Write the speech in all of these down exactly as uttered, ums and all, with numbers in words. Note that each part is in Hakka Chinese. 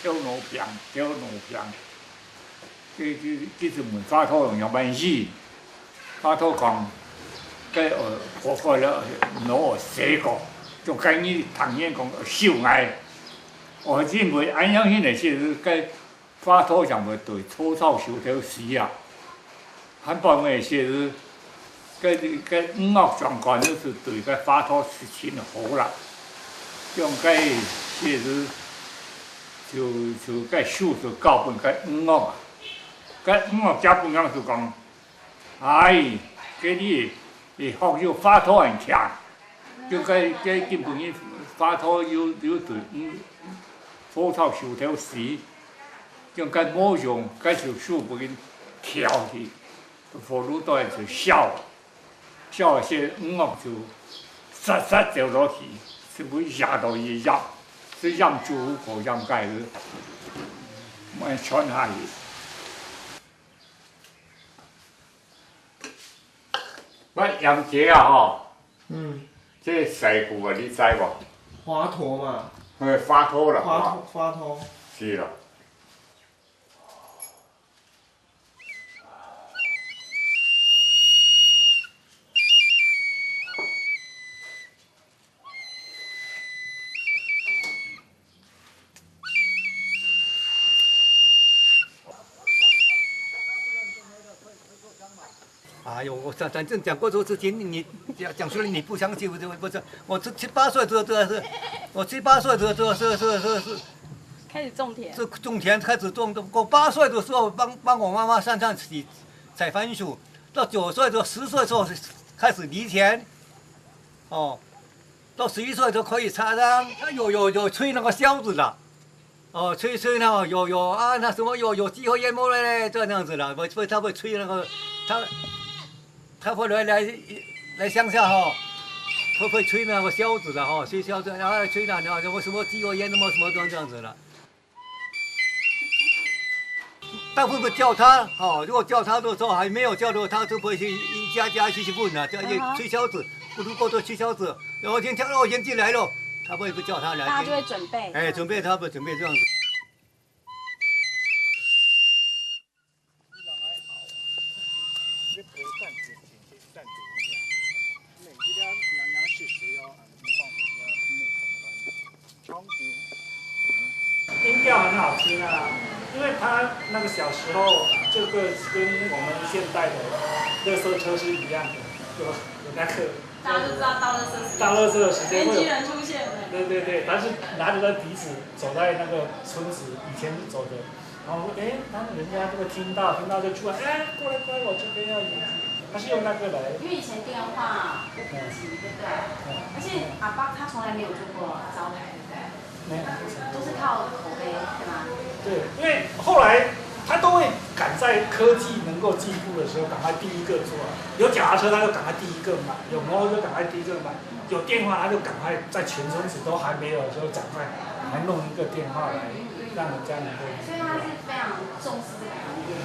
頭腦病，頭腦病。佢，佢，佢就問華佗仰般醫，華佗講，該，呃，破壞了腦洗過，就該你當然講修𠊎。哦，因為恁樣形个時，該華佗正會對曹操收頭死啊。還包括个時，該，該吳越將軍就係對該華佗係盡好啦。像該時就，就該書就交分該吳越啊。 該吳越家本人就講：「哎，該你，你學有華佗恁強。」就該，該根本人華佗有，有對，嗯，曹操收頭死，就該無用，該就書分人跳去，火爐肚就燒，燒个時吳越就煞煞走落去，就分壓到一壓，就壓住火焰蓋了，慢傳下去。 喂，楊姐啊，吼，嗯。這師傅啊，你知無？華佗嘛。嘿，華佗啦，華佗，華佗。是啦。 哎呦，我讲，讲，讲，讲过之后，之前你讲，讲出来你不相信，我就，我就，我七，七八岁就，就是，我七八岁就，就是，是，是，是，开始种田。是种田开始种，我八岁的时候帮，帮我妈妈上山去采番薯，到九岁的时候，十岁的时候开始犁田，哦，到十一岁就可以插秧，有，有，有吹那个箫子的。 哦，吹吹呢，有，有啊，那什么有，有机会也没来嘞，这样子了，会，会，他会吹那个，他，他会来，来，来乡下哈，会，会吹那个箫子的哈，吹箫子，然后吹那，那什么鸡油烟，什么什么这样子了。大部分叫他，哈，如果叫他的时候还没有叫的，他就会去一家家去，去问了，叫，啊哈。吹箫子，咕噜咕噜吹箫子，然后天叫，哦，人进来了，他会不叫他来，大家就会准备。哎，准备，他会准备这样子。 音调很好听啊，因为他那个小时候就跟，跟我们现代的垃圾车是一样的，有，有那个大家都知道倒垃圾时间，倒垃圾的时间会有，年轻人出现了。对对对，他是拿着他的笛子走在那个村子，以前走的，然后说，哎，他们人家这个听到，听到就出来，哎，过来过来，我这边要椅子，他是用那个来，因为以前电话不普及，对不对？嗯。而且阿爸他从来没有做过招牌，对不对？没有。都是靠口碑，对吗？对，因为后来他都会赶在科技能够进步的时候，赶快第一个做啊。有脚踏车，他就赶快第一个买；有摩托车，赶快第一个买；有电话，他就赶快在全村子都还没有的时候，赶快还弄一个电话来，让人家能够。所以他是非常重视这个行业。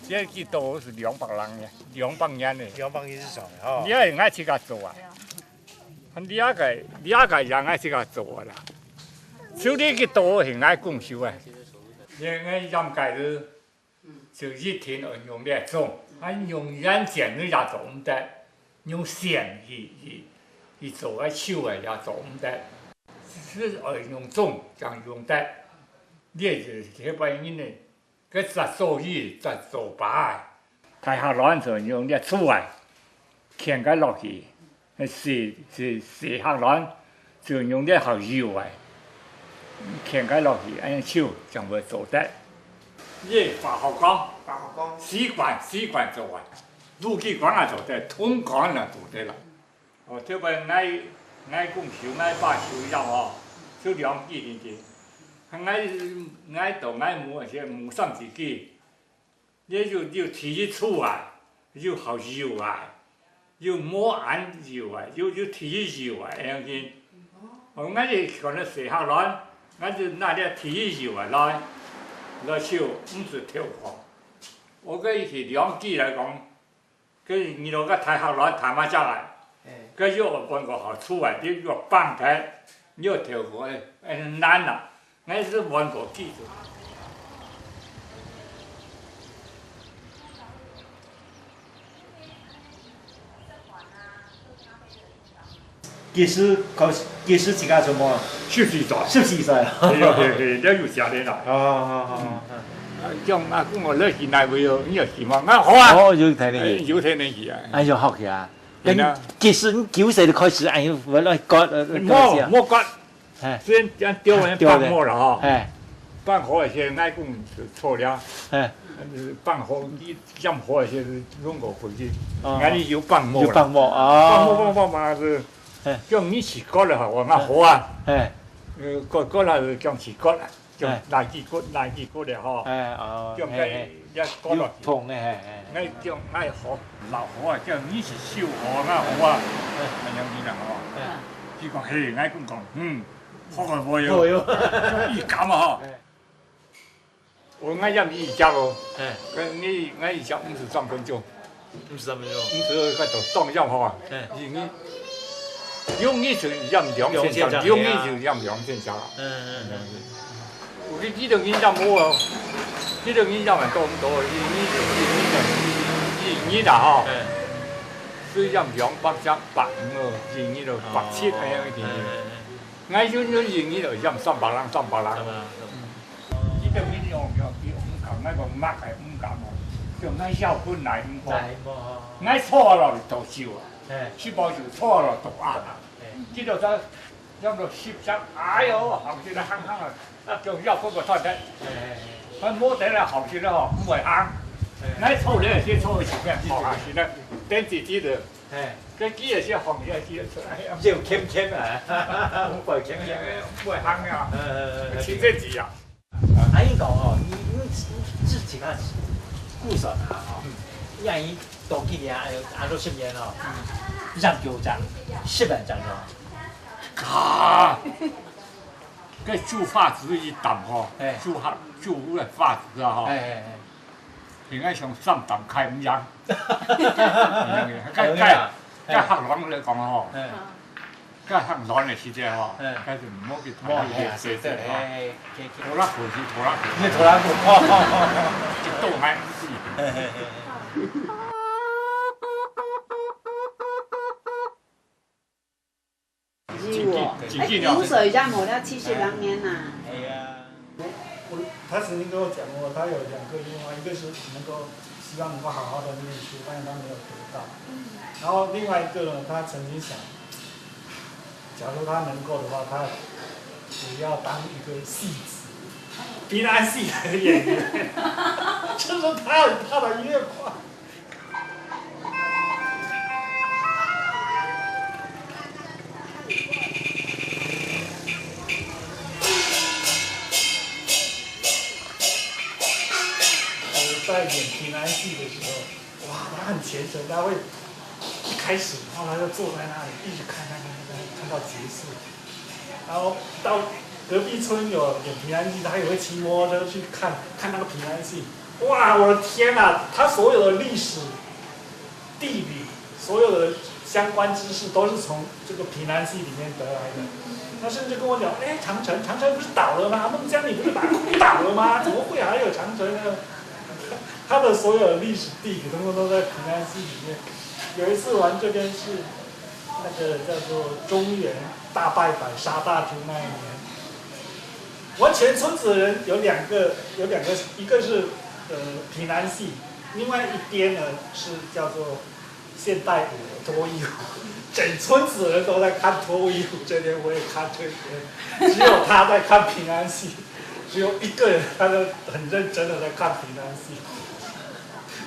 這幾多是兩百人呢，兩百年呢。两百一十上哦。你也愛自家做啊？你也个，你也个人愛自家做啊啦。就你幾多係愛講究啊？你愛應該是，就一定愛用這種，啊用軟件你也做毋得，用線去，去，去做个手个也做毋得，係愛用種正用得。 你係，係，該人呢，該隻做魚，隻做蝦个，大客卵就用這粗个，牽个落去，細，細，細客卵就用這較幼个，牽个落去，恁樣手正會做得。你係化學工，化學工。習慣，習慣做个。攄機關也做得，通關也做得啦。哦，特別𠊎，𠊎講收，𠊎爸收了吼，收兩支定定。𠊎，𠊎到𠊎無，無三支機，也有，有第一次啊，有好油啊，有無恁油啊，有，有第一油啊，恁樣。哦，𠊎就可能細學卵，𠊎就拿了第一油啊來，來收，毋使偷看。我个是兩支來講， 該你老个大學來談嘛下來，該又換个好處啊，你又放开，你又跳过，哎，难啊，俺是换个技术。其實，其實自家全部十四歲。十四歲啊。係，係，係，了有家庭啦。哦，哦，哦，哦。啊，像阿公我來去哪位哦，你有去嗎？啊，好啊。哦，有天天去。哎，有天天去啊。哎呦，好去啊。係啊。其實你九歲就開始，哎呦，我來割，呃，無，割啊。無割。哎。先將丟人放牧了哈。哎。放好一些，外公就錯了。哎。放好，你养好一些，弄个回去。哦。俺有放牧了。有放牧啊。放牧，放牧嘛是，哎。叫你去割了哈，我那好啊。哎。呃，割，割了是叫去割了。 像哎。哪支骨，哪支骨个吼。哎，哦，像該，哎，哎。也割落去。有痛个，哎，哎。該像該好，老好啊，叫你是修好啊，好啊，哎。恁樣个啦吼。哎。佢講，嘿，𠊎講講，嗯，好个無有，好有。佢講嘛吼。哎。我，𠊎也毋係食哦，哎。跟你，𠊎係食五十三分鐘。 毋係三分鐘。毋係該種當樣吼啊。哎。因為，因為就养两千只，两千只，因为就养两千只啦。嗯，嗯，嗯。有个，佢个人养无哦，佢个人养蛮多，多，佢，佢，佢，佢，佢啦吼。哎。所以养两百只，百五哦，佢，佢就百七，哦。哎呀，一点点。哎，哎，哎。 𠊎就，就一日就养三百零，三百零。三百零，三百零。嗯。佢就一日用，用，用五角，𠊎个麥个五角哦，就𠊎要分來五角。來五角，哦。𠊎錯了就少啊，嘿。七宝就錯了就啊。嘿。佢就在，养到十只，哎喲，好起來行行啊，啊，就要分个賺的。嘿，嘿，嘿。還無得了，好起來吼，毋會行。嘿。𠊎錯了，先錯一遍，好下去了，等自己的。 嘿。該佢个小方也係出來，就欠欠啊，毋會欠欠。毋會行啊，嗯，嗯，嗯，嗯。清潔劑啊。阿英講哦，你，你，你自家估算啊，哦，嗯。你阿英到今年還有，還有十年哦，嗯。養九隻，十萬隻哦。啊！該做法子一擔吼，嘿。做法，做个法子啊吼。嘿，嘿，嘿。 應該像三擔開五樣。該，該，該客人來講吼，嗯。該客人个時節吼，嗯。該就毋好去拖，毋好去拖，嘿，嘿，嘿，嘿，嘿。拖拉庫去，拖拉庫。你拖拉庫。一倒還毋是。嘿，嘿，嘿，嘿。 真緊，哎，真緊啊。九歲才無了七十零年呐。哎呀。我，他曾經跟我講過，他有兩個願望，一個是能夠，希望能夠好好地念書，但是他沒有得到。嗯。然後另外一個呢，他曾經想，假如他能夠的話，他也要當一個戲子，平安戲的演員，這是他很大的願望。 我在演平安戏的時候，哇，他很虔誠，他會一開始，然後他就坐在那裡一直看，看，看，看，看，看到結束。然後到隔壁村有演平安戏，他也會騎摩托車去看，看那個平安戲。哇，我的天哪，他所有的歷史、地理，所有的相關知識都是從這個平安戲裡面得來的。他甚至跟我講，哎，長城，長城不是倒了嗎？孟姜女不是把它哭倒了嗎？怎麼會還有長城呢？他的所有的歷史地理，通通都在平安戏裡面。有一次玩這邊是那個叫做中元大拜拜殺大猪那一年，我全村子的人有兩個，有兩個，一個是，呃，平安戏，另外一邊呢是叫做現代舞的脱衣舞，整村子人都在看脱衣舞，這邊我也看這邊，只有他在看平安戏，只有一個人，他就很認真的在看平安戏。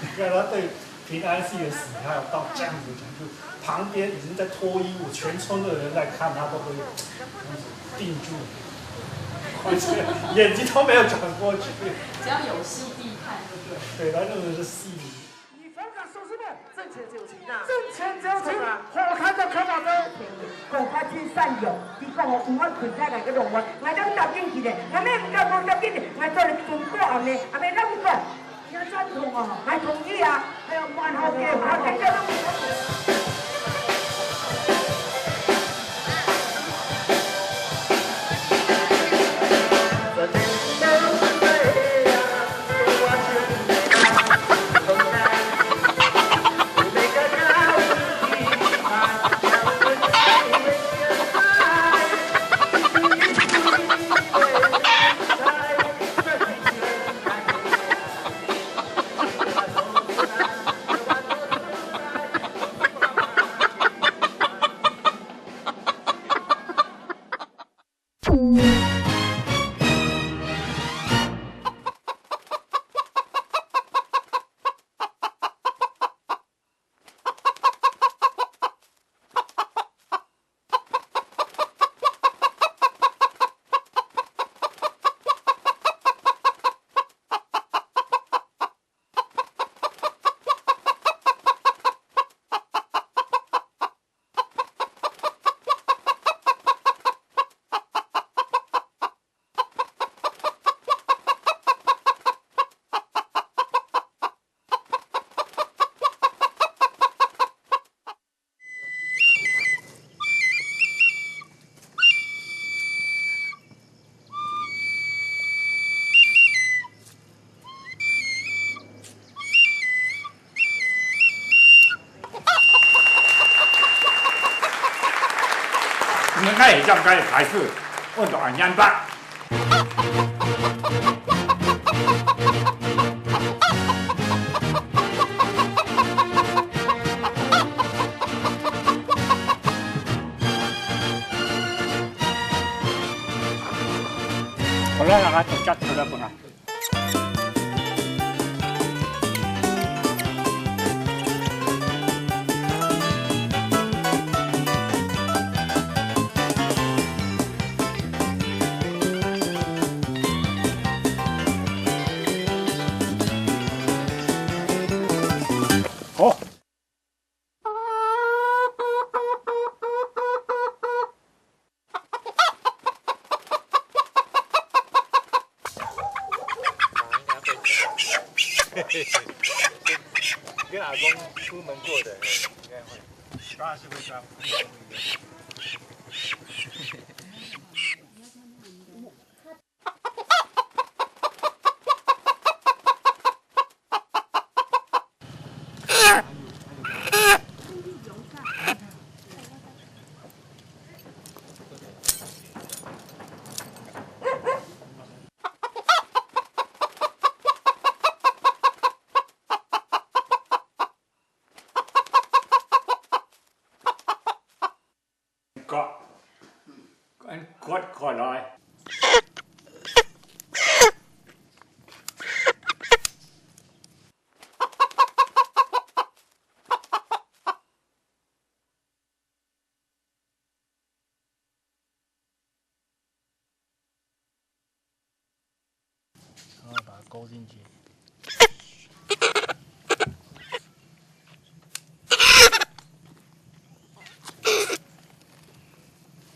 你看他對平安是一个死，他有到这样子的程度，旁边已经在脱衣舞，全村的人在看他，都会定住，完全眼睛都没有转过去。只要有戏必看，对不对？对，他认为是戏迷。你房价收什么？挣钱就有钱呐，挣钱就有钱，好看的看嘛的。讲法真善良，你讲哦，有我困在来个浪漫，我将答应佢咧，我咩毋敢讲答应咧，我做了中国阿妹，阿妹让你讲。 你要赞同哦，还同意啊，还有蛮好给，蛮好给。你们看一下，刚才还是问到俺娘吧。 好了，让它等下出来不啊？ 好。 跟阿公出门过的，应该会。他是会抓。 割，割，割開來。 然后把它勾进去。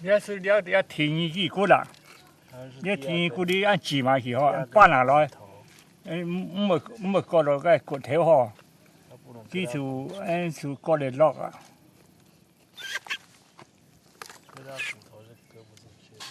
你要是了，你要挺一个骨啦，你要挺一个骨，你要挤嘛去吼，搬下来，嗯，毋好，毋好割到个骨头吼，佢就，嗯，就割得落啊。 这条骨头是割不进去的。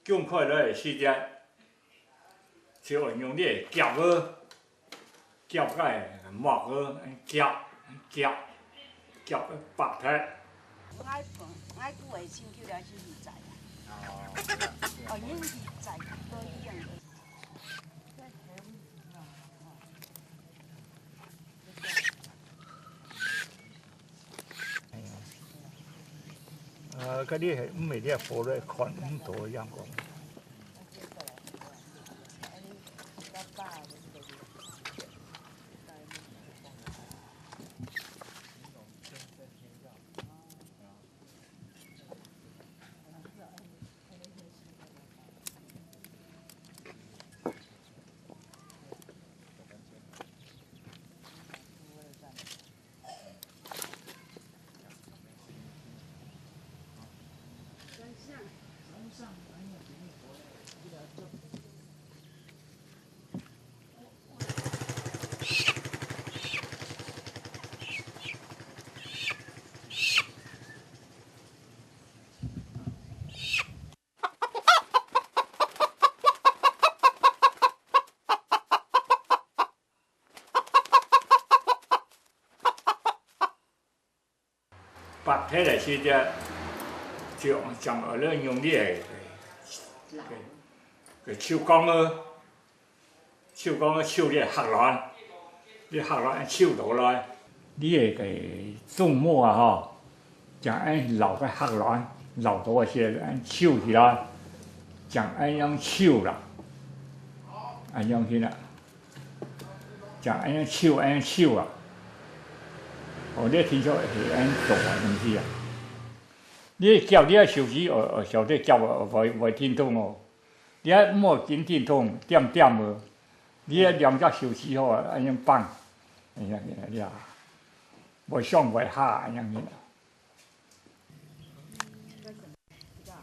捲開來个時節，就愛用這个夾仔，夾个木仔，夾，夾，夾个白忒。𠊎講，𠊎久个心臼了是魚仔啊。哦，哦，恁魚仔，所以啊。該你係毋係你个火來看毋到樣講？拔忒來時節，就將愛來用你个，个，个手工啊，手工啊，手你个核卵，你核卵抽倒來，你个，个種木啊吼，將恁老个核卵，老到个時，恁抽起來，將恁樣抽啦，恁樣去啦。 像恁樣手，恁樣手啊。哦，你聽說係恁樣做个東西啊。你叫你个手指，哦，哦，小弟叫哦，會，會停動哦。你愛莫緊停動，恬恬哦。你愛兩隻手指吼，恁樣放，哎呀，哎呀，會上會下，恁樣。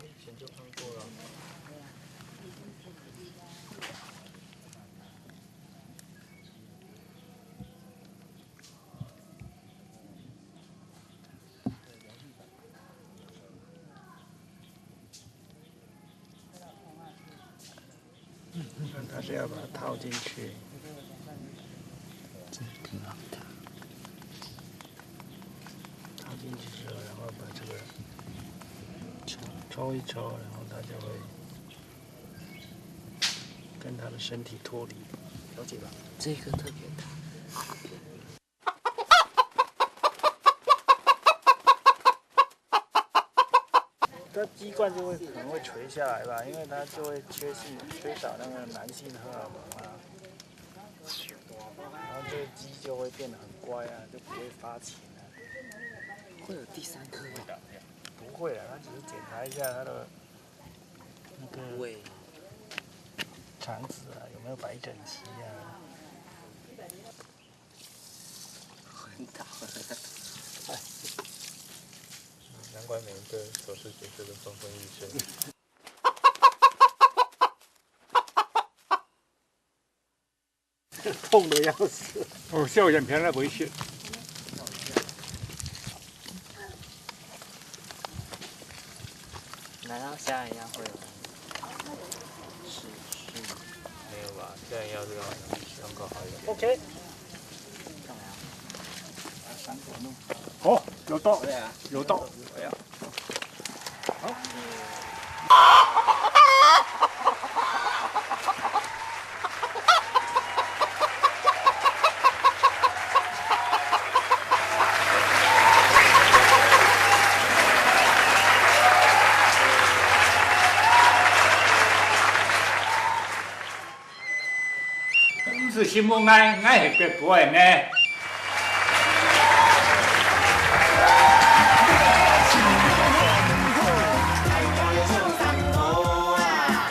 以前就看过了。那它是要把它套进去，这个挺好的。套进去之后，然后把这个抽，抽一抽，然后它就会跟它的身体脱离，了解吧？这个特别大。 它鸡冠就会可能会垂下来吧，因为它就会缺性，缺少那个男性荷尔蒙啊，然后这个鸡就会变得很乖啊，就不会发情啊。会有第三颗吗？不会啊，它只是检查一下它的那个胃。肠子啊，有没有摆整齐啊。 昏倒了。难怪每一个手术解说都昏昏欲睡。痛得要死。哦，笑眼平了不会去。难道现在一样会有？是，是。没有吧？现在要是要，要搞好一点。OK。干嘛呀？哦，有到，对啊。有到。对啊。好。 毋使承蒙𠊎，𠊎係國父个呢。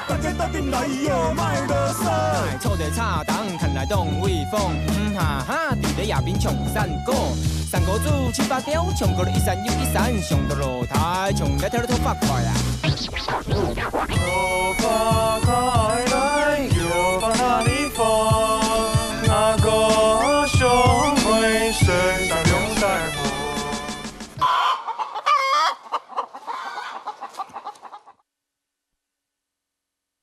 大家鬥陣來喲，莫囉嗦。坐在車頂，看來當威風，嗯哈哈，佇咧野邊唱山歌。山歌子七八調，唱過了一山又一山，上到露台，唱了跳了頭髮快啊。